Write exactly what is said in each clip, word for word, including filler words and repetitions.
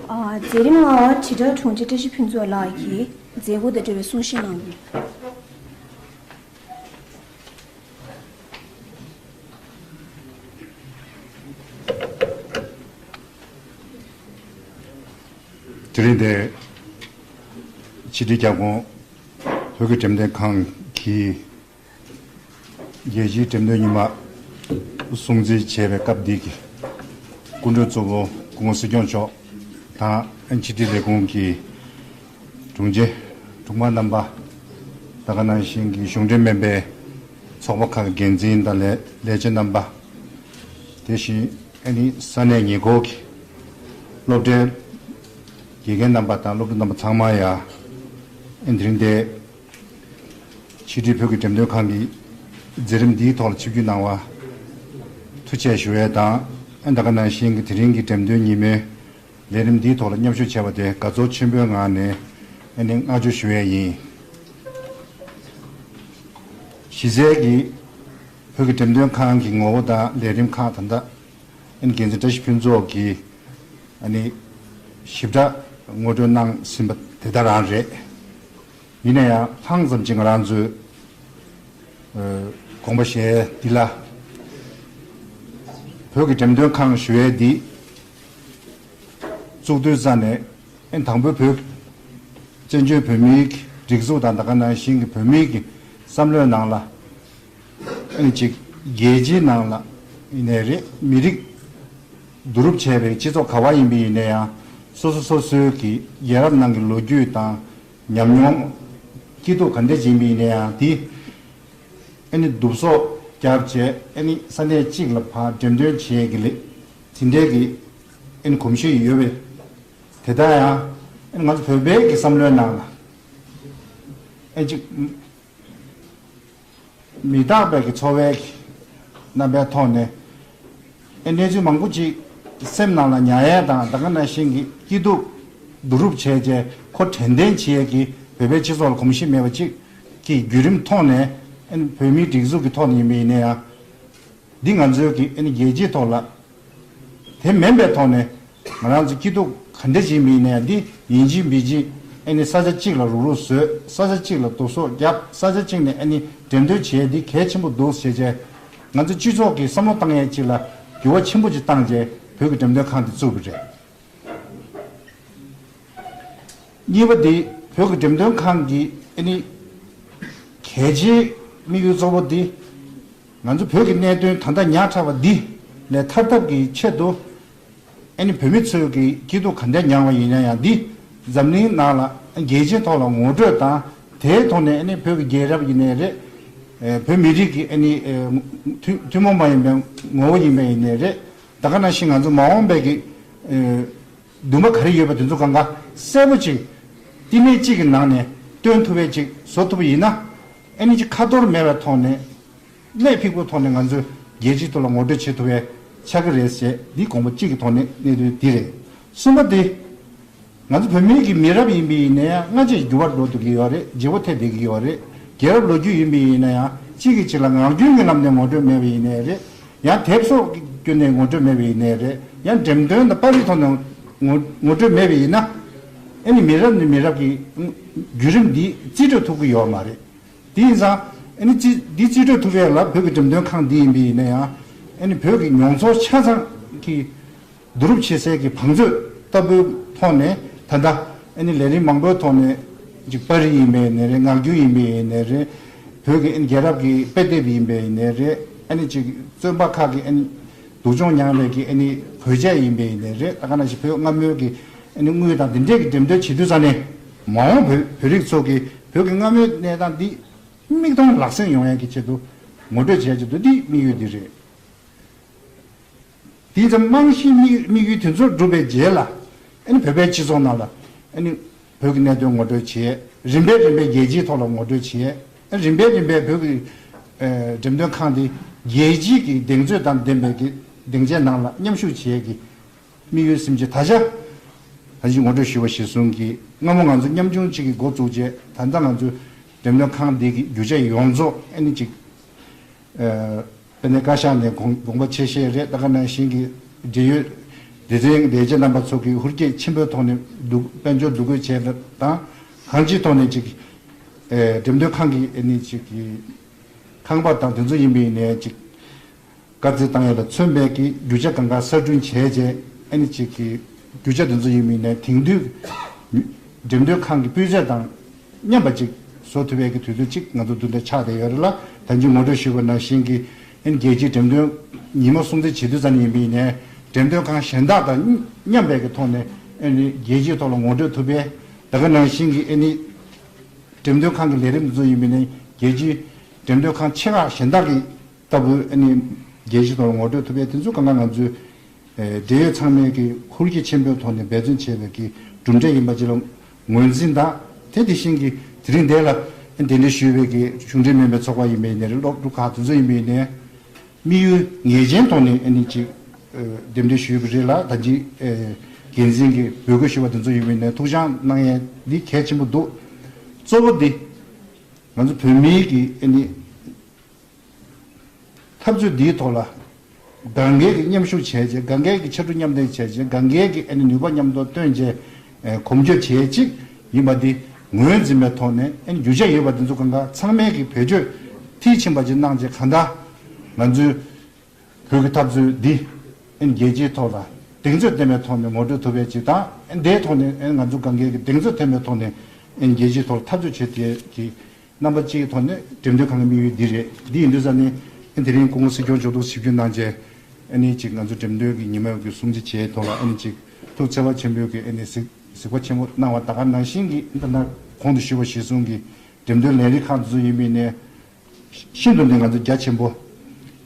ཨ། མཛད་རིམ་སྔ་དྲིལ་བསྒྲགས་དྲུང་ཆེ་བཀྲ་ཤིས་ཕུན་ཚོགས་ལགས་ཀྱིས་མཛད་སྒོ་དང་འབྲེལ་བའི་གསུང་བཤད་གནང་གི། དེ་རིང་འདིར་ཕྱི་དྲིལ་ཁྱབ་ཁོངས་བོད་ཀྱི་འགྲེམས་སྟོན་ཁང་གི་རྒྱལ་སྤྱིའི་འགྲེམས་སྟོན་ཉི་མ་སྲུང་བརྩི་བྱས་པའི་སྐབས་འདི་གི་སྐུ་མགྲོན་གཙོ་བོ་སྐུ་ངོ་སྲིད་སྐྱོང་མཆོག་དང་། ཕྱི་དྲིལ་ལས་ཁུངས་ཀྱི་དྲུང་ཆེ་དྲུང་པ་རྣམ་པ། ད་ག་ནང་བཞིན་གྱི་གཞུང་འབྲེལ་མིན་པའི་ཚོགས་པ་ཁག་གི་འགན་འཛིན་དང་ལས་ལས་བྱེད་རྣམ་པ། དེ་བཞིན་ཨ་ནི་ས་གནས་ཉེ་འཁོར་གྱི་སློབ་གྲྭའི་དགེ་རྒན་རྣམ་པ་དང་སློབ་ཕྲུག་རྣམ་པ་ཚང་མ་ཡང་ཨ་ནི་དེ་རིང་འདིར་ཕྱི་དྲིལ་བོད་ཀྱི་འགྲེམས་སྟོན་ཁང་གི་མཛད་རིམ་འདིའི་ཐོག་ལ་ཆིབས་བསྒྱུར་གནང་བར་ཐུགས་རྗེ་ཆེ་ཞུ་ཡས་དང་། ཨ་ནི་ད་ག་ནང་བཞིན་གྱི་དེ་རིང་གི་འགྲེམས་སྟོན་ཉིན་མོའི་ལས་རིམ་འདིའི་ཐོག་ལ་མཉམ་ཞུགས་བྱས་པ་དེ་དགའ་ཚོར་ཆེན་པོའི་ངང་ནས་ཨ་ནི་བསྔགས་བརྗོད་ཞུ་ཡས་ཡིན། གཞི་རྩའི་གི་བོད་ཀྱི་འགྲེམས་སྟོན་ཁང་གི་ངོ་བོ་དང་ལས་རིམ་ཁག་ད་ལྟ་ཨ་ནི་འགན་འཛིན་བཀྲ་ཤིས་ཕུན་ཚོགས་ཀྱིས་ཨ་ནི་ཞིབ་ཕྲ་ངོ་སྤྲོད་གནང་ཟིན་པ་དེ་ལྟར་རང་རེད། ཡིན་ན་ཡང་ལྷང་ཙམ་ཅིག་ང་རང་ཚོས་ཨ་དགོངས་པ་བཞེས་འདི་ལ། བོད་ཀྱི་འགྲེམས་སྟོན་ཁང་ཞུ་ཡས་འདི་བཙུགས་དུས་ཙ་ནས་ཨ་ནི་དང་པོའི་བོད་བཙན་བྱོལ་བོད་མིའི་སྒྲིག་འཛུགས་དང་ད་ག་ནང་བཞིན་གྱི་བོད་མིའི་གི་བསམ་བློའི་ནང་ལ་ཨ་ནི་ཅིག་རྒྱལ་སྤྱིའི་ནང་ལ་ཡིན་ནའི་རེད། མི་རིགས་བསྡུ་རུབ་བྱས་པའི་སྤྱི་ཚོགས་ག་བ་ཡིན་པ་ཡིན་ན་ཡང་། སོ་སོ་སོ་སོའི་གི་རྒྱལ་རབས་ནང་གི་ལོ་རྒྱུས་དང་ཉམས་མྱོང་། སྐྱིད་སྡུག་ག་འདྲ་ཅིག་ཡིན་པ་ཡིན་ན་ཡང་དེ་ཨ་ནི་བསྡུ་གསོག་བརྒྱབ་བྱས་ཨ་ནི་ས་གནས་གཅིག་ལ་ཕར་འགྲེམས་སྟོན་བྱེད་ཀྱི་ལས་དེ་འདྲའི་གི་ཨ་ནི་གོམས་གཤིས་ཡོད་པས། དེ་ལྟར་ཡང་ཨ་ནི་ང་ཚོ་བོད་པའི་གི་བསམ་བློའི་ནང་ལ་ཨ་ཅིག་མི་རྟག་པའི་གི་ཚོར་བའི་གི་རྣམ་པའི་ཐོག་ནས་ཨེ་གནས་ཚུལ་མང་པོ་ཅིག་སེམས་ནང་ལ་ཉར་ཡས་དང་། ད་ག་ནང་བཞིན་གྱི་སྐྱིད་སྡུག་བསྡུ་རུབ་བྱས་རྗེས་ཁོ་དྲན་རྟེན་བྱེད་ཡས་ཀྱི་བོད་པའི་སྤྱི་ཚོགས་ལ་གོམས་གཤིས་མེད་པ་ཅིག་གི་བརྒྱུད་རིམ་ཐོག་ནས་ཨེ་བོད་མིའི་སྒྲིག་འཛུགས་ཀྱི་ཐོག་ནས་ཡིན་པ་ཡིན་ན་ཡང་། འདི་ང་ཚོའི་གི་ཨེ་རྒྱལ་སྤྱིའི་ཐོག་ལ་དེ་མིན་པའི་ཐོག་ནས་ང་རང་ཚོ་སྐྱིད་སྡུག་ག་འདྲ་ཞིག་མིན་ནས་འདི་ཡིན་གཅིག་མིན་གཅིག་ཨ་ནི་ས་ཆ་གཅིག་ལ་རུག་རུག་བཟོས། ས་ཆ་གཅིག་ལ་བསྡུ་གསོག་བརྒྱབ། ས་ཆ་གཅིག་ནས་ཨ་ནི་འགྲེམས་སྟོན་བྱས་འདི་གལ་ཆེན་པོ་འདུག་ཟེར་བྱས། ང་ཚོ་སྤྱི་ཚོགས་ཀྱི་བསམ་བློ་བཏང་ཡས་གཅིག་ལ་འགྱུར་བ་ཆེན་པོ་ཅིག་བཏང་རྗེས་བོད་ཀྱི་འགྲེམས་སྟོན་ཁང་འདི་བཙུགས་པ་རེད། གཉིས་པ་འདི་བོད་ཀྱི་འགྲེམས་སྟོན་ཁང་གི་ཨ་ནི་གལ་ཆེའི་དམིགས་ཡུལ་གཙོ་བོ་འདི། ང་ཚོ་བོད་ཀྱི་གནད་དོན་ད་ལྟ་ཉག་ཕྲ་བ་འདི་ལས་ཐར་ཐབས་ཀྱི་ཆེད་དུ། ཨ་ནི་བོད་མི་ཚོས་ཀྱི་སྐྱིད་སྡུག་ག་འདྲ་མྱངས་པ་ཡིན་ན་ཡང་འདི་འཛམ་གླིང་ནང་ལ་རྒྱལ་སྤྱིའི་ཐོག་ལ་ངོ་སྤྲོད་དང་། དེའི་ཐོག་ནས་ཨ་ནི་བོད་ཀྱི་རྒྱལ་རབས་ཡིན་ནའི་རེད། ཨེ་བོད་མི་རིགས་ཀྱི་ཨ་ནི་ཨེ་ཐུན་ཐུན་མོང་མ་ཡིན་པའི་ངོ་བོ་ཡིན་པ་ཡིན་ནའི་རེད། ད་ག་ནང་བཞིན་ང་ཚོ་མ་འོངས་པའི་གི་ཨེ་འདུན་པ་ག་རེ་ཡོད་པ་དེ་ཚོ་གང་ག་གསལ་པོ་ཅིག་བསྟི་གནས་གཅིག་གི་ནང་ནས་སྟོན་ཐུབ་པའི་ཅིག་བཟོ་ཐུབ་པ་ཡིན་ན། ཨ་ནི་ཅིག་ཁ་ཐོར་མེད་པའི་ཐོག་ནས། གནད་ཕིགས་པོའི་ཐོག་ནས་ང་ཚོས་རྒྱལ་སྤྱིའི་ཐོག་ལ་ངོ་སྤྲོད་བྱེད་ཐུབ་པའི་ཆགས་ཀྱི་རེད་ཟེར། འདི་དགོངས་པ་གཅིག་གི་ཐོག་ནས་གནད་དོན་འདི་རེད། གསུམ་པ་འདི། ང་ཚོ་བོད་མིའི་གི་མི་རབས་ཡིན་པ་ཡིན་ན་ཡང་སྔ་རྗེས་འགྱུར་བ་འགྲོ་ཐུབ་ཀྱི་ཡོད་རེད། བརྗེ་པོ་ཐེབས་བསྡད་ཀྱི་ཡོད་རེད། རྒྱལ་རབས་ལོ་རྒྱུས་ཡིན་པ་ཡིན་ན་ཡང་གཅིག་གིས་གཅིག་ལ་ངག་རྒྱུན་གྱི་ལམ་ནས་ངོ་སྤྲོད་མེད་པ་ཡིན་ནའི་རེད། ཡང་དེབ་སོགས་ཀྱི་བརྒྱུད་ནས་ངོ་སྤྲོད་མེད་པ་ཡིན་ནའི་རེད། ཡང་འགྲེམས་སྟོན་དང་པར་རིས་ཐོག་ནས་ངོ་ངོ་སྤྲོད་མེད་པ་ཡིན་ན། ཨ་ནི་མི་རབས་ནས་མི་རབས་ཀྱི་བརྒྱུད་རིམ་འདི་རྩིས་སྤྲོད་ཐུབ་ཀྱི་ཡོད་མ་རེད། དེ་ཡིན་ཙང་ཨ་ནི་རྩིས་འདི་རྩིས་སྤྲོད་ཐུབ་ཡས་ལ་བོད་ཀྱི་འགྲེམས་སྟོན་ཁང་འདི་ཡིན་པ་ཡིན་ན་ཡང་། ཨ་ནི་བོད་ཀྱི་མྱོང་ཚོར་ཆ་ཚང་གི་བསྡུ་རུབ་བྱེད་སའི་གི་བང་མཛོད་ལྟ་བུའི་ཐོག་ནས་ད་ལྟ་ཨ་ནི་ལས་རིམ་མང་པོའི་ཐོག་ནས་ཅིག་པར་རིས་ཡིན་པ་ཡིན་ནའི་རེད། ངག་རྒྱུན་ཡིན་པ་ཡིན་ནའི་རེད། བོད་ཀྱི་ཨ་ནི་རྒྱལ་རབས་ཀྱི་དཔེ་དེབ་ཡིན་པ་ཡིན་ནའི་རེད། ཨ་ནི་ཅིག་བཙོན་པ་ཁག་གི་ཨ་ནི་སྡུག་སྦྱོང་མྱངས་པའི་གི་ཨ་ནི་གོས་ཆས་ཡིན་པ་ཡིན་ནའི་རེད། ད་ག་ནང་བཞིན་བོད་སྔ་མོའི་གི་ཨ་ནི་དངུལ་དང་འདི་འདྲས་ཀྱི་འགྲེམས་སྟོན་བྱེད་དུས་ཙ་ནས་མ་འོངས་བོད་བོད་རིགས་ཚོ་གི་བོད་ཀྱི་སྔ་མོའི་གནས་སྟངས་འདི་མིག་མཐོང་ལག་ཟིན་ཡོང་ཡག་གི་ཆེད་དུ་ངོ་སྤྲོད་བྱས་ཆེད་དུ་འདི་དམིགས་ཡུལ་འདི་རེད། དེ་ཙམ་རྨང་གཞིའི་དམིགས་དམིགས་ཡུལ་དེ་ཚོ་འགྲུབ་པའི་རྗེས་ལ་ཨ་ནི་བོད་པའི་སྤྱི་ཚོགས་ནང་ལ་ཨ་ནི་བོད་ཀྱི་གནད་དོན་ངོ་སྤྲོད་བྱས། རིམ་པས་རིམ་པས་རྒྱལ་སྤྱིའི་ཐོག་ལ་ངོ་སྤྲོད་བྱས། རིམ་པས་རིམ་པས་བོད་ཀྱི་ཨ་འགྲེམས་སྟོན་ཁང་འདི་རྒྱལ་སྤྱིའི་གི་གདེང་ཚོད་དང་ལྡན་པའི་གི་སྡིངས་ཆའི་ནང་ལ་མཉམ་ཞུགས་བྱེད་ཀྱི་དམིགས་ཡུལ་ཟིན་བྱས། ད་ཆ་ད་ཅི་ངོ་སྤྲོད་ཞུས་པ་གཞིར་བཟུང་གིས་སྔ་མོ་ང་ཚོ་ཉམ་ཆུང་གཅིག་གིས་འགོ་བཙུགས་རྗེས་ད་ལྟ་ང་ཚོའི་འགྲེམས་སྟོན་ཁང་འདི་གི་རྒྱུ་ཆ་ཡོངས་རྫོགས་ཨ་ནི་ཅིག་ཨ་དཔལ་ལྡན་བཀའ་ཤག་ནས་དགོངས་དགོངས་པ་ཆེ་བཞེས་རེད། ད་ག་ནང་བཞིན་གྱི་འབྲེལ་ཡོད་ སྡེ་ཚན་ལས་བྱེད་རྣམ་པ་ཚོ་གིས་ཧུར་སྐྱེད་ཆེན་པོའི་ཐོག་ནས་འདུ་དཔལ་འབྱོར་འདུ་འགོད་བྱས་དང་། གང་ཅིའི་ཐོག་ནས་ཅིག་ཨེ་འགྲེམས་སྟོན་ཁང་གི་ཨེ་ནི་ཅིག་གི་ཁང་པ་དང་དེ་ཚོ་ཡིན་པ་ཡིན་ནའི་ཅིག་དཀར་རྩི་བཏང་ཡས་ལ་མཚོན་པའི་གི་རྒྱུ་ཆ་གང་ག་གསར་སྐྲུན་བྱས་རྗེས། ཨེ་ནི་ཅིག་གི་རྒྱུ་ཆ་དེ་ཚོ་ཡིན་པ་ཡིན་ནའི་དེང་དུས་འགྲེམས་སྟོན་ཁང་གི་སྤུས་ཚད་དང་མཉམ་པ་ཅིག་བཟོ་ཐུབ་པའི་གི་དུས་ཚོད་ཅིག་ང་ཚོ་མདུན་དུ་ཆགས་བསྡད་ཡོད་རེད་ལ། ད་ཅི་ངོ་སྤྲོད་ཞུས་པ་ནང་བཞིན་གྱི་ཨེ་ནི་རྒྱལ་སྤྱིའི་འགྲེམས་སྟོན་ཉིན་མོ་སྲུང་བརྩི་བྱེད་དུས་ཙམ་ཡིན་པ་ཡིན་ནའི་འགྲེམས་སྟོན་ཁང་གཞན་དག་དང་མཉམ་པའི་གི་ཐོག་ནས་ཨེ་ནི་རྒྱལ་སྤྱིའི་ཐོག་ལ་ངོ་སྤྲོད་ཐུབ་པའི། ད་ག་ནང་བཞིན་གྱི་ཨེ་ནི་འགྲེམས་སྟོན་ཁང་གི་ལས་རིམ་དེ་ཚོ་ཡིན་པ་ཡིན་ནའི་རྒྱལ་སྤྱིའི་འགྲེམས་སྟོན་ཁང་ཆེ་ཁག་གཞན་དག་གི་ལྟ་བུ་ཨ་ནི་རྒྱལ་སྤྱིའི་ཐོག་ལ་ངོ་སྤྲོད་ཐུབ་པའི་དེ་ཚོ་གང་ག་ང་ཚོས་ཨེ་འབྲེལ་ཡོད་ཚང་མས་ཀྱི་ཧུར་སྐྱེད་ཆེན་པོའི་ཐོག་ནས་འབད་བརྩོན་བྱས་པའི་གི་གྲུབ་འབྲས་ཡིན་པ་ཅིག་ལ་ངོས་འཛིན་དང་། དེ་དེ་བཞིན་གྱི་དེ་རིང་འདི་ལ་གདན་འདྲེན་ཞུས་པའི་གི་གཞུང་འབྲེལ་མིན་པའི་ཚོགས་པ་ཡིན་པ་ཡིན་ནའི་རེད། སློབ་ཕྲུག་ཁག་དེ་ཚོ་ཡིན་པ་ཡིན་ནའི་དམིགས་ཡུལ་ངེས་ཅན་ཐོག་ནས་ཨ་ནི་ཅིག་ཨེ་གདན་འདྲེན་ཞུས་པ་རེད་ལ། ད་ཅི་ཨེ་འགན་འཛིན་གྱིས་འབོད་སྐུལ་ཞུས་པ་དེ་ཚོ་ཡིན་པ་ཡིན་ནའི་ཐུགས་བཞེས་གནང་ཡས་འདི་གལ་ཆེན་པོ་འདུག། གཙོ་བོ་འདི་ང་ཚོ་བོད་མིའི་གི་ཨ་ནི་འཐབ་རྩོད་འདིའི་ཐོག་ལ་སྒང་གའི་གི་མཉམ་ཞུགས་བྱས་རྗེས། སྒང་གའི་གི་ཕྱར་གྲུ་མཉམ་འདེགས་བྱས་རྗེས། སྒང་གའི་གི་ཨ་ནི་ནུས་པ་མཉམ་དུ་བཏོན་རྗེས་ཨེ་གོམ་བགྲོད་བྱས་ཅིག་ཡིན་པ་འདི་ངོས་འཛིན་པའི་ཐོག་ནས། ཨ་ནི་རྒྱུ་ཆ་ཡོད་པ་འདི་ཚོ་གང་ག་ཚང་མས་གི་བེད་སྤྱོད་མཐིལ་ཕྱིན་པ་ཅིག་གནང་རྗེས། གང་ལྟར་ང་ཚོའི་བོད་ཀྱི་འཐབ་རྩོད་འདི་ཨ་ནི་རྒྱལ་སྤྱིའི་ཐོག་ལ་གདེང་ཚོད་ལྡན་པའི་ཐོག་ནས་ངོ་སྤྲོད་ཐུབ་པའི་ཅིག་དང་། ཨ་ནི་དེའི་ཐོག་ནས་ཨ་ནི་ང་ཚོ་སྒང་གའི་གི་གདེང་ཚོད་ལྡན་པའི་ཐོག་ནས་ཨ་ནི་རྒྱལ་སྤྱིའི་ཐོག་ལ་འཐབ་རྩོད་བྱེད་ཐུབ་ཡས་ཀྱི་རྣམ་པ་གཅིག་གི་ཐོག་ནས་འགྲེམས་སྟོན་ཁང་གི་དམིགས་ཡུལ་འདི་རེད། འདི་ཡིན་དུས་ཙང་ནས་ཨ་ནི་དེ་རིང་སྐུ་ངོ་སྲིད་སྐྱོང་མཆོག་ཐུགས་ཞིབ་འཇུག་གནང་རྗེས། ཨ་ནི་ཅིག་ང་ཚོ་འགྲེམས་སྟོན་གྱི་ཉི་མ་གི་སྲུང་བརྩི་བྱེད་ཐོག་ལ་ཨ་ནི་ཅིག་ཐུགས་བརྩེ་བ་ཆེན་པོས་ཀྱི་ཨ་ནི་གཟིགས་གཟིགས་པ་ཆེན་པོ་གནང་བ། ད་ག་ནང་བཞིན་གྱི་ཨ་ནི་ད་ལྟ་གོང་དུ་ཞུས་པ་གཞིར་བཟུང་གི་འགྲེམས་སྟོན་ལས་རིགས་ཁག་འདི་ཚོ་ཡིན་པ་ཡིན་ནའི་ཤིན་ཏུ་ནས་ང་ཚོ་རྒྱ་ཆེན་པོ།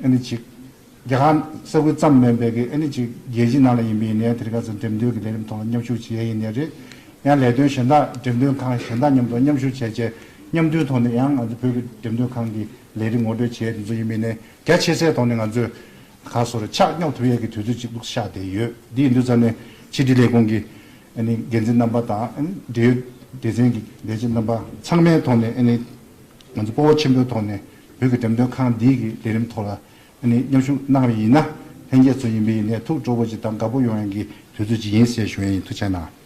ཨ་ནི་ཅིག་རྒྱ་གར་ས་ཁུལ་ཙམ་མིན་པའི་གི་ཨ་ནི་ཅིག་རྒྱལ་སྤྱི་ནང་ལ་ཡིན་པ་ཡིན་ནའི་དེ་རིང་ཁ་སང་འགྲེམས་སྟོན་གྱི་ལས་རིམ་ཐོག་ལ་མཉམ་ཞུགས་བྱེད་ཡས་ཡིན་ནའི་རེད། ཡང་ལས་དོན་གཞན་དག་འགྲེམས་སྟོན་ཁང་གཞན་དག་མཉམ་དུ་མཉམ་ཞུགས་བྱས་རྗེས་མཉམ་འདུའི་ཐོག་ནས་ཡང་ང་ཚོ་བོད་ཀྱི་འགྲེམས་སྟོན་ཁང་གི་ལས་རིགས་ངོ་སྤྲོད་བྱས་དེ་ཚོ་ཡིན་པ་ཡིན་ནའི་རྒྱ་ཆེ་སའི་ཐོག་ནས་ང་ཚོས་ག་སོ་རེ་ཕྱག་སྙོབ་ཐུབ་ཡས་ཀྱི་དུས་ཚོད་ཅིག་ལུགས་ཤར་བསྡད་ཡོད། འདི་ཡིན་དུས་ཙང་ནས་ཕྱི་དྲིལ་ལས་ཁུངས་ཀྱི་ཨ་ནི་འགན་འཛིན་རྣམ་པ་དང་། ཨ་ནི་འབྲེལ་ཡོད་སྡེ་ཚན་གྱི་ལས་བྱེད་རྣམ་པ་ཚང་མའི་ཐོག་ནས། ཨ་ནི་ང་ཚོ་སྤོབས་པ་ཆེན་པོའི་ཐོག་ནས་བོད་ཀྱི་འགྲེམས་སྟོན་ཁང་འདིའི་གི་ལས་རིམ་ཐོག་ལ་ཨ་ནི་མཉམ་ཞུགས་གནང་བ་ཡིན་ན། ལྷན་རྒྱས་ཚོ་ཡིན་པ་ཡིན་ནའི་ཐུགས་སྤྲོ་པོ་ཅིག་དང་དགའ་པོ་ཡོང་ཡས་ཀྱི་དུས་ཚོད་ཅིག་ཡིན་ཟེར་ཞུ་ཡས་ཡིན། ཐུགས་རྗེ་གནང་།